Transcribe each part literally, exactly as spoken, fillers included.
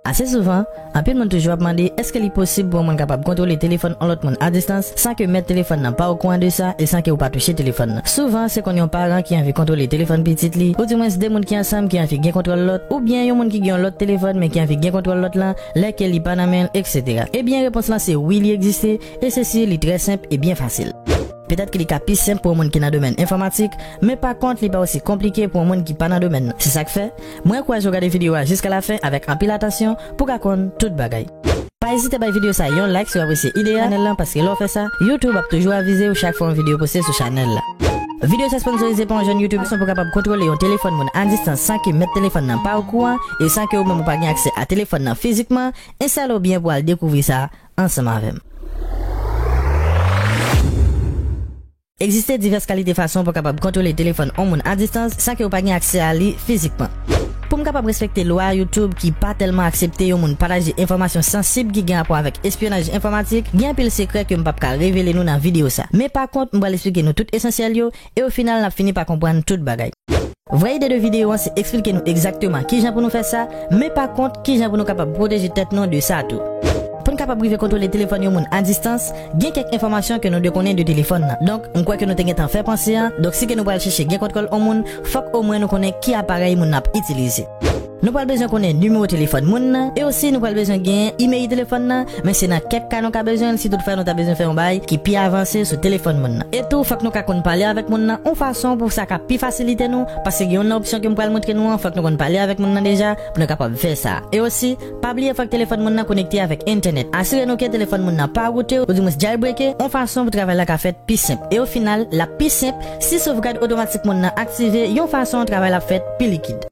Ase souvan, anpil moun toujou ap mande èske li posib pou yon moun kapab kontwole telefòn yon lòt moun a distans san ke mèt telefòn nan pa okouran de sa e san ke ou pa touche telefòn nan. Souvan, se konn yon paran ki anvi kontwole telefòn pitit li, oudimwens de moun ki ansanm ki anvi gen kontwòl lòt, oubyen yon moun ki gen yon lòt telefòn men ki anvi gen kontwòl lòt lan lè ke li pa nan men l, etsetera. Ebyen, repons lan se wi, li egziste, e se si li trè senp e byen fasil. Petèt ke li ka pi senp pou yon moun ki nan domèn enfòmatik, men pa kont, li pa osi konplike pou yon moun ki pa nan domèn nan. Se sa k fè, mwen ankouraje w gade videyo a jiska lafen avèk anpil atansyon pou w ka konn tout bagay. Pa ezite bay videyo sa yon like si w apresye ide a chanèl lan, paske lè w fè sa, YouTube ap toujou avize w chak fwa yon videyo poste sou chanèl la. Videyo sa sponsorize pa yon jèn YouTuber. Fason pou w kapab kontwole yon telefòn moun a distans san ke mèt telefòn nan pa okouran e san ke ou menm ou pa gen aksè a telefòn nan fizikman, enstale w byen pou w al dekouvri sa ansanm avè m. Egziste divès kalite fason pou w kapab kontwole telefòn yon moun a distans san ke w pa gen aksè a li fizikman. Pou m kapab respekte lwa YouTube ki pa tèlman aksepte yon moun pataje enfòmasyon sansib ki gen rapò avèk espyonaj enfòmatik, gen anpil sekrè ke m p ap ka revele nou nan videyo sa. Men pa kont, m pral eksplike nou tout esansyèl yo, e o final, n ap fini pa konprann tout bagay. Vrè ide de videyo an se eksplike nou egzakteman kijan pou nou fè sa, men pa kont, kijan pou nou kapab pwoteje tèt nou de sa tou. Pou n kapab rive kontwole telefòn yon moun a distans, gen kèk enfòmasyon ke nou dwe konnen de telefòn nan. Donk, m kwè ke nou te gentan fè panse an, donk si ke nou pral chèche gen kontwòl yon moun, fòk omwen nou konnen ki aparèy moun nan ap itilize. Nou pral bezwen konnen nimewo telefòn moun nan, e osi nou pral bezwen gen imèl telefòn nan, men se nan kèk ka nou ka bezwen l si toutfwa nou ta bezwen fè yon bagay ki pi avanse sou telefòn moun nan. E tou, fòk nou ka konn pale avèk moun nan yon fason pou sa ka pi fasilite nou, paske gen youn nan opsyon ke m pral montre nou an, fòk nou konn pale avèk moun nan deja pou nou kapab fè sa. E osi, pa bliye fòk telefòn moun nan konekte avèk entènèt. Asire nou ke telefòn moun nan pa route, oudimwens jailbreake, yon fason pou travay la ka fèt pi senp. E o final, l ap pi senp si sovgad otomatik moun nan aktive, yon fason travay la ap fèt pi likid.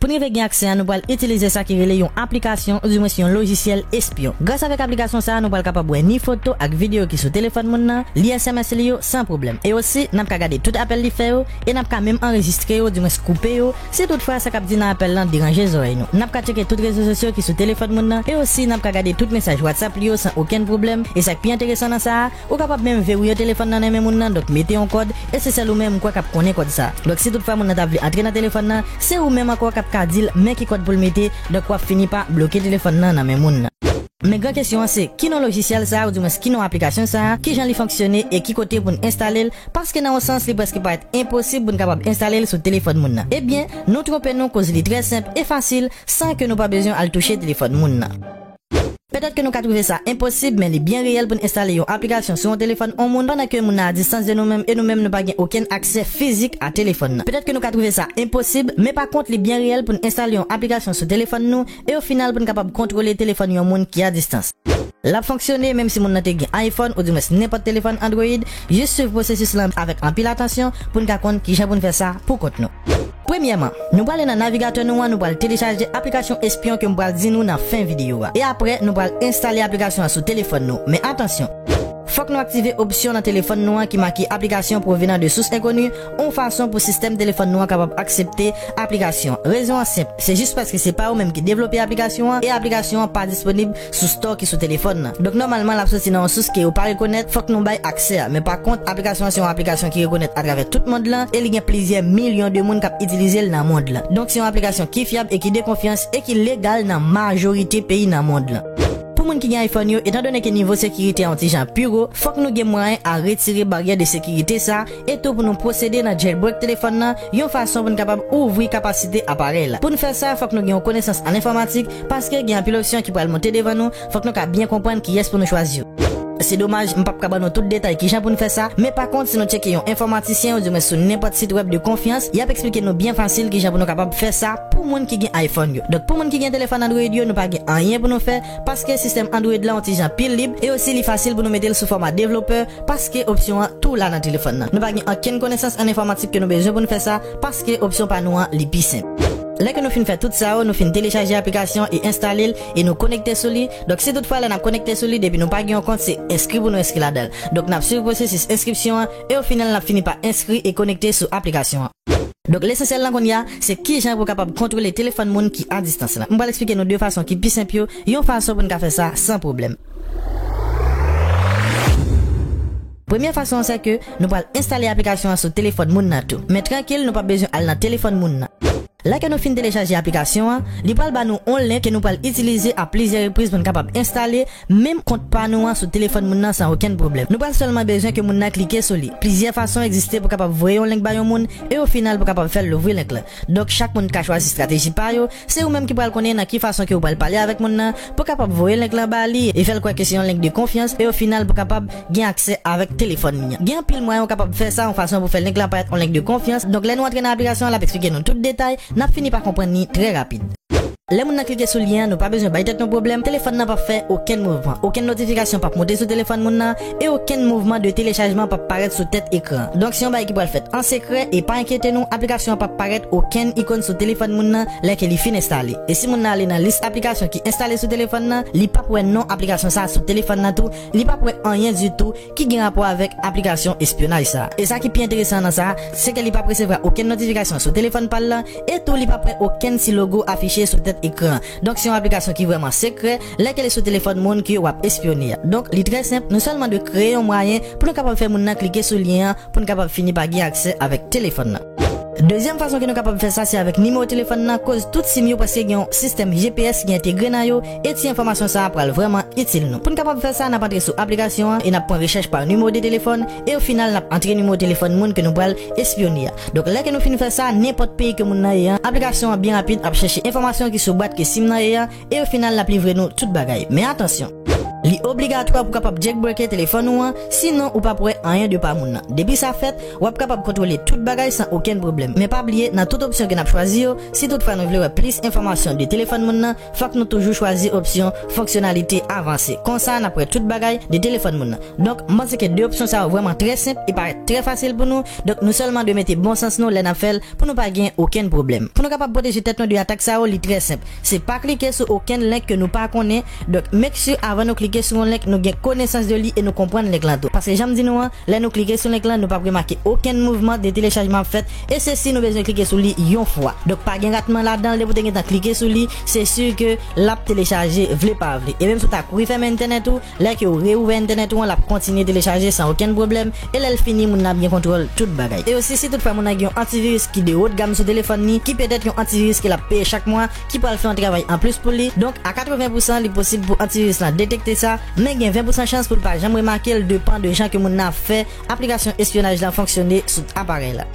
Pou n rive gen aksè a, nou pral itilize sa ki rele yon aplikasyon, oudimwens yon lojisyèl espyon. Gras avèk aplikasyon sa a, nou pral kapab wè ni foto ak videyo ki sou telefòn moun nan, li S M S li yo san pwoblèm. E osi, n ap ka gade tout apèl li fè yo, e n ap ka menm anrejistre yo, oudimwens koupe yo, si toutfwa sa k ap di nan apèl lan deranje zòrèy nou. N ap ka tcheke tout rezo sosyo ki sou telefòn moun nan, e osi n ap ka gade tout mesaj WhatsApp li yo san okenn pwoblèm. E sa k pi enteresan nan sa a, ou kapab menm verwiye telefòn nan nan men moun nan, donk mete yon kòd, e se sèl ou menm m kwè k ap konnen kòd sa. Donk si toutfwa moun nan ta vle antre nan telefòn nan, se ou menm ankò k ap ka di l men ki kòd pou l mete, donk w ap fini pa bloke telefòn nan nan men moun nan. Men gran kesyon an se, ki non lojisyèl sa a, oudimwens ki non aplikasyon sa a, kijan li fonksyone e ki kote pou n enstale l, paske nan yon sans li prèske parèt enposib pou n kapab enstale l sou telefòn moun nan. Ebyen, nou twonpe nou, koz li trè senp e fasil, san ke nou pa bezwen al touche telefòn moun nan. Petèt ke nou ka twouve sa enposib, men li byen reyèl pou n enstale yon aplikasyon sou yon telefòn yon moun pandan ke moun nan a distans de nou menm e nou menm nou pa gen okenn aksè fizik a telefòn nan. Petèt ke nou ka twouve sa enposib, men pa kont li byen reyèl pou n enstale yon aplikasyon sou telefòn nou e o final pou n kapab kontwole telefòn yon moun ki a distans. L ap fonksyone menm si moun nan te gen iPhone oudimwens nenpòt telefòn Android, jis swiv pwosesis lan avèk anpil atansyon pou n ka konn kijan pou n fè sa pou kont nou. Premyèman, nou prale nan navigatè nou an, nou pral telechaje aplikasyon espyon ke m pral di nou nan fen videyo a. E aprè, nou pral enstale aplikasyon an sou telefòn nou. Men atansyon! Fòk nou aktive opsyon nan telefòn nou an ki make aplikasyon pwovenan de sous enkoni, yon fason pou sistèm telefòn nou an kapab aksepte aplikasyon. Rezon an senp, se jis paske se pa yo menm ki devlope aplikasyon an, e aplikasyon an pa disponib sou store ki sou telefòn nan. Donk nòmalman l ap soti nan yon sous ke yo pa rekonèt, fòk nou bay aksè a. Men pa kont, aplikasyon an se yon aplikasyon ki rekonèt atravè tout mond lan e li gen plizyè milyon de moun k ap itilize l nan mond lan. Donk se yon aplikasyon ki fyab e ki de konfyans e ki legal nan majorite peyi nan mond lan. Pou moun ki gen iPhone yo, etandone ke nivo sekirite a yon ti jan pi wo, fòk nou gen mwayen a retire baryè de sekirite sa a, e tou pou nou pwosede nan jailbreak telefòn nan, yon fason pou n kapab ouvri kapasite aparèy la. Pou n fè sa, fòk nou gen yon konesans an enfòmatik, paske gen anpil opsyon ki pral monte devan nou, fòk nou ka byen konprann kiyès pou nou chwazi yo. Se domaj, m p ap ka ban nou tout detay kijan pou n fè sa, men pa kont, si nou tcheke yon enfòmatisyen, oudimwens sou nenpòt sit wèb de konfyans, y ap eksplike nou byen fasil kijan pou nou kapab fè sa pou moun ki gen iPhone yo. Donk, pou moun ki gen telefòn Android yo, nou pa gen anyen pou nou fè, paske sistèm Android la yon ti jan pi lib, e osi li fasil pou nou mete l sou fòma devlopè, paske opsyon an tou la nan telefòn nan. Nou pa gen okenn konesans an enfòmatik ke nou bezwen pou n fè sa, paske opsyon pa nou an, li pi senp. Lè ke nou fin fè tout sa yo, nou fin telechaje aplikasyon e enstale l, e nou konekte sou li. Donk, si toutfwa lè n ap konekte sou li, depi nou pa gen yon kont, se enskri pou nou enskri ladan l. Donk, n ap swiv pwosesis enskripsyon an, e o final, n ap fini pa enskri e konekte sou aplikasyon an. Donk, lesansyèl lan kounye a, se kijan pou w kapab kontwole telefòn moun ki a distans lan. M pral eksplike nou de fason ki pi senp yo, yon fason pou n ka fè sa san pwoblèm. Premyè fason an, se ke nou pral enstale aplikasyon an sou telefòn moun nan tou. Men trankil, nou p ap bezwen al nan telefòn moun nan. Lè ke nou fin telechaje aplikasyon an, li pral ba nou yon link ke nou pral itilize a plizyè repriz pou n kapab enstale menm kont pa nou an sou telefòn moun nan san okenn pwoblèm. Nou pral sèlman bezwen ke moun nan klike sou li. Plizyè fason egziste pou kapab voye yon link ba yon moun e o final pou kapab fè l louvri link lan. Donk, chak moun ka chwazi estrateji pa yo. Se ou menm ki pral konnen nan ki fason ke ou pral pale avèk moun nan pou kapab voye link lan ba li e fè l kwè ke se yon link de konfyans e o final pou kapab gen aksè avèk telefòn li an. Gen anpil mwayen ou kapab fè sa yon fason pou fè link lan parèt yon link de konfyans. Donk, lè nou antre nan aplikasyon an, l ap eksplike nou tout detay, n ap fini pa konprann li trè rapid. Lè moun nan klike sou lyen an, nou pa bezwen bay tèt nou pwoblèm, telefòn nan p ap fè okenn mouvman, okenn notifikasyon p ap monte sou telefòn moun nan, e okenn mouvman de telechajman p ap parèt sou tèt ekran an. Donk, se yon bagay ki pral fèt an sekrè, e pa enkyete nou, aplikasyon an p ap parèt okenn ikòn sou telefòn moun nan lè ke li fin enstale. E si moun nan ale nan lis aplikasyon ki enstale sou telefòn nan, li p ap wè non aplikasyon sa a sou telefòn nan tou, li p ap wè anyen ditou ki gen rapò avèk aplikasyon espyonaj sa a. E sa ki pi enteresan nan sa a, se ke li p ap resevwa okenn notifikasyon sou telefòn pa l lan, e tou li p ap wè okenn ti logo afiche sou tèt ekran an. Donk, se yon aplikasyon ki vrèman sekrè, lè ke li sou telefòn moun ke w ap espyone a. Donk, li trè senp, nou sèlman dwe kreye yon mwayen pou nou kapab fè moun nan klike sou lyen an, pou n kapab fini pa gen aksè avèk telefòn nan. Dezyèm fason ke nou kapab fè sa, se avèk nimewo telefòn nan, koz tout sim yo prèske gen yon sistèm G P S ki entegre nan yo, e ti enfòmasyon sa a pral vrèman itil nou. Pou n kapab fè sa, n ap antre sou aplikasyon an e n ap pran rechèch pa nimewo de telefòn, e o final, n ap antre nimewo telefòn moun ke nou pral espyone a. Donk, lè ke nou fin fè sa, nenpòt peyi ke moun nan ye an, aplikasyon an byen rapid ap chèche enfòmasyon ki sou bwat ke sim nan ye an, e o final, l ap livre nou tout bagay. Men atansyon! Li obligatwa pou kapab jailbreake telefòn ou an, sinon ou p ap wè anyen de pa moun nan. Depi sa fèt, w ap kapab kontwole tout bagay san okenn pwoblèm. Men pa bliye, nan tout opsyon ke n ap chwazi yo, si toutfwa nou vle wè plis enfòmasyon de telefòn moun nan, fòk nou toujou chwazi opsyon fonksyonalite avanse. Konsa, n ap wè tout bagay de telefòn moun nan. Donk, m panse ke de opsyon sa yo vrèman trè senp e parèt trè fasil pou nou. Donk, nou sèlman dwe mete bon sans nou lè n ap fè l pou nou pa gen okenn pwoblèm. Pou nou kapab pwoteje tèt nou de atak sa yo, li trè senp. Se pa klike sou okenn link ke nou pa konnen. Donk, make sure avan nou klike sou yon link, nou gen konesans de li e nou konprann link lan tou. Paske jan m di nou an, lè nou klike sou link lan, nou p ap remake okenn mouvman de telechajman ap fèt, e se si nou bezwen klike sou li yon fwa. Donk, pa gen ratman ladan l, depi w te gentan klike sou li, se si ke l ap telechaje, vle pa vle. E menm si w ta kouri fèmen entènèt ou, lè ke w reouvè entènèt ou an, l ap kontinye telechaje san okenn pwoblèm, e lè l fini, moun nan ap gen kontwòl tout bagay. E osi, si toutfwa moun nan gen yon antiviris ki de wo de gam sou telefòn li, ki petèt yon antiviris ke l ap peye chak mwa, ki pral fè yon travay anplis pou li. Donk, a katreven pousan, li posib pou antiviris lan detekte sa, men gen ven pousan chans pou l pa janm remake l, depan de jan ke moun nan ap fè aplikasyon espyonaj lan fonksyone sou aparèy la.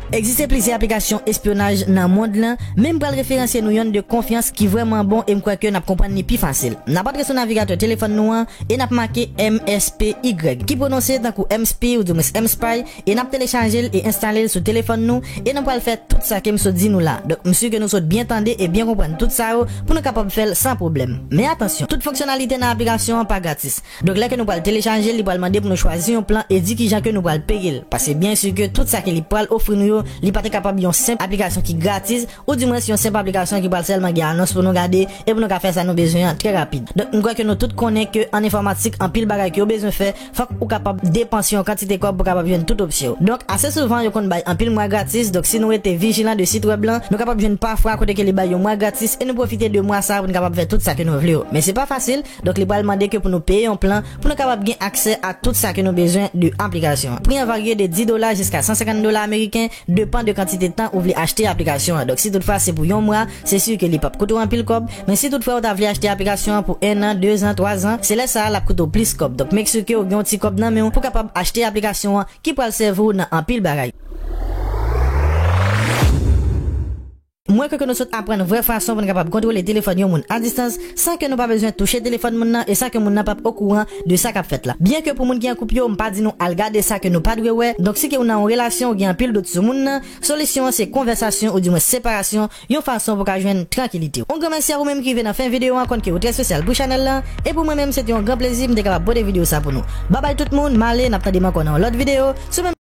Egziste plizyè aplikasyon espyonaj nan mond lan, men m pral referansye nou yonn de konfyans ki vrèman bon e m kwè ke n ap konprann li pi fasil. N ap antre sou navigatè telefòn nou an e n ap make M S P Y, ki pwononse tankou M S P ou dimwens M S P Y, e n ap telechaje l e enstale l sou telefòn nou, e nou pral fè tout sa ke m sot di nou la. Donk, m si ke nou sot byen tande e byen konprann tout sa yo pou nou kapab fè l san pwoblèm. Men atansyon, tout fonksyonalite nan aplikasyon an pa gratis. Donk, lè ke nou pral telechaje l, li pral mande pou nou chwazi yon plan e di kijan ke nou pral peye l. Paske byen si ke tout sa ke li pral ofri nou yo, li pa te kapab yon senp aplikasyon ki gratis, ou dimwens yon senp aplikasyon ki pral sèlman gen anons pou nou gade e pou nou ka fè sa nou bezwen an trè rapid. Donk, m kwè ke nou tout konnen ke an enfòmatik, anpil bagay ke w bezwen fè, fòk ou kapab depanse yon kantite kòb pou kapab jwenn tout opsyon yo. Donk, ase souvan, yo konn bay anpil mwa gratis. Donk, si nou rete vijilan de sit wèb lan, nou kapab jwenn pafwa kote ke li bay yon mwa gratis e nou pwofite de mwa sa a pou n kapab fè tout sa ke nou vle yo. Men se pa fasil, donk li pral mande ke pou nou peye yon plan pou nou kapab gen aksè a tout sa ke nou bezwen de aplikasyon an. Pri an varye de dis dola jiska san senkant dola ameriken, depan de kantite tan ou vle achte aplikasyon an. Donk, si toutfwa se pou yon mwa, se si ke li p ap koute w anpil kòb, men si toutfwa ou ta vle achte aplikasyon an pou en an, de zan, twa zan, se lè sa a l ap koute w plis kòb. Donk, make sure ke w gen yon ti kòb nan men w pou kapab achte aplikasyon an ki pral sèvi w nan anpil bagay. Mwen kwè ke nou sot aprann vrè fason pou n kapab kontwole telefòn yon moun a distans san ke nou pa bezwen touche telefòn moun nan e san ke moun nan p ap okouran de sa k ap fèt la. Byen ke pou moun ki an koup yo, m pa di nou al gade sa ke nou pa dwe wè. Donk, si ke ou nan yon relasyon, ou gen anpil dout sou moun nan, solisyon an se konvèsasyon oudimwens separasyon, yon fason pou w ka jwenn trankilite w. Yon gran mèsi a ou menm ki rive nan fen videyo an, konn ke ou trè espesyal pou chanèl lan. E pou mwen menm, se te yon gran plezi pou m te kapab pote videyo sa pou nou. Babay tout moun, m ale, n ap tande m ankò nan yon lòt videyo sou menm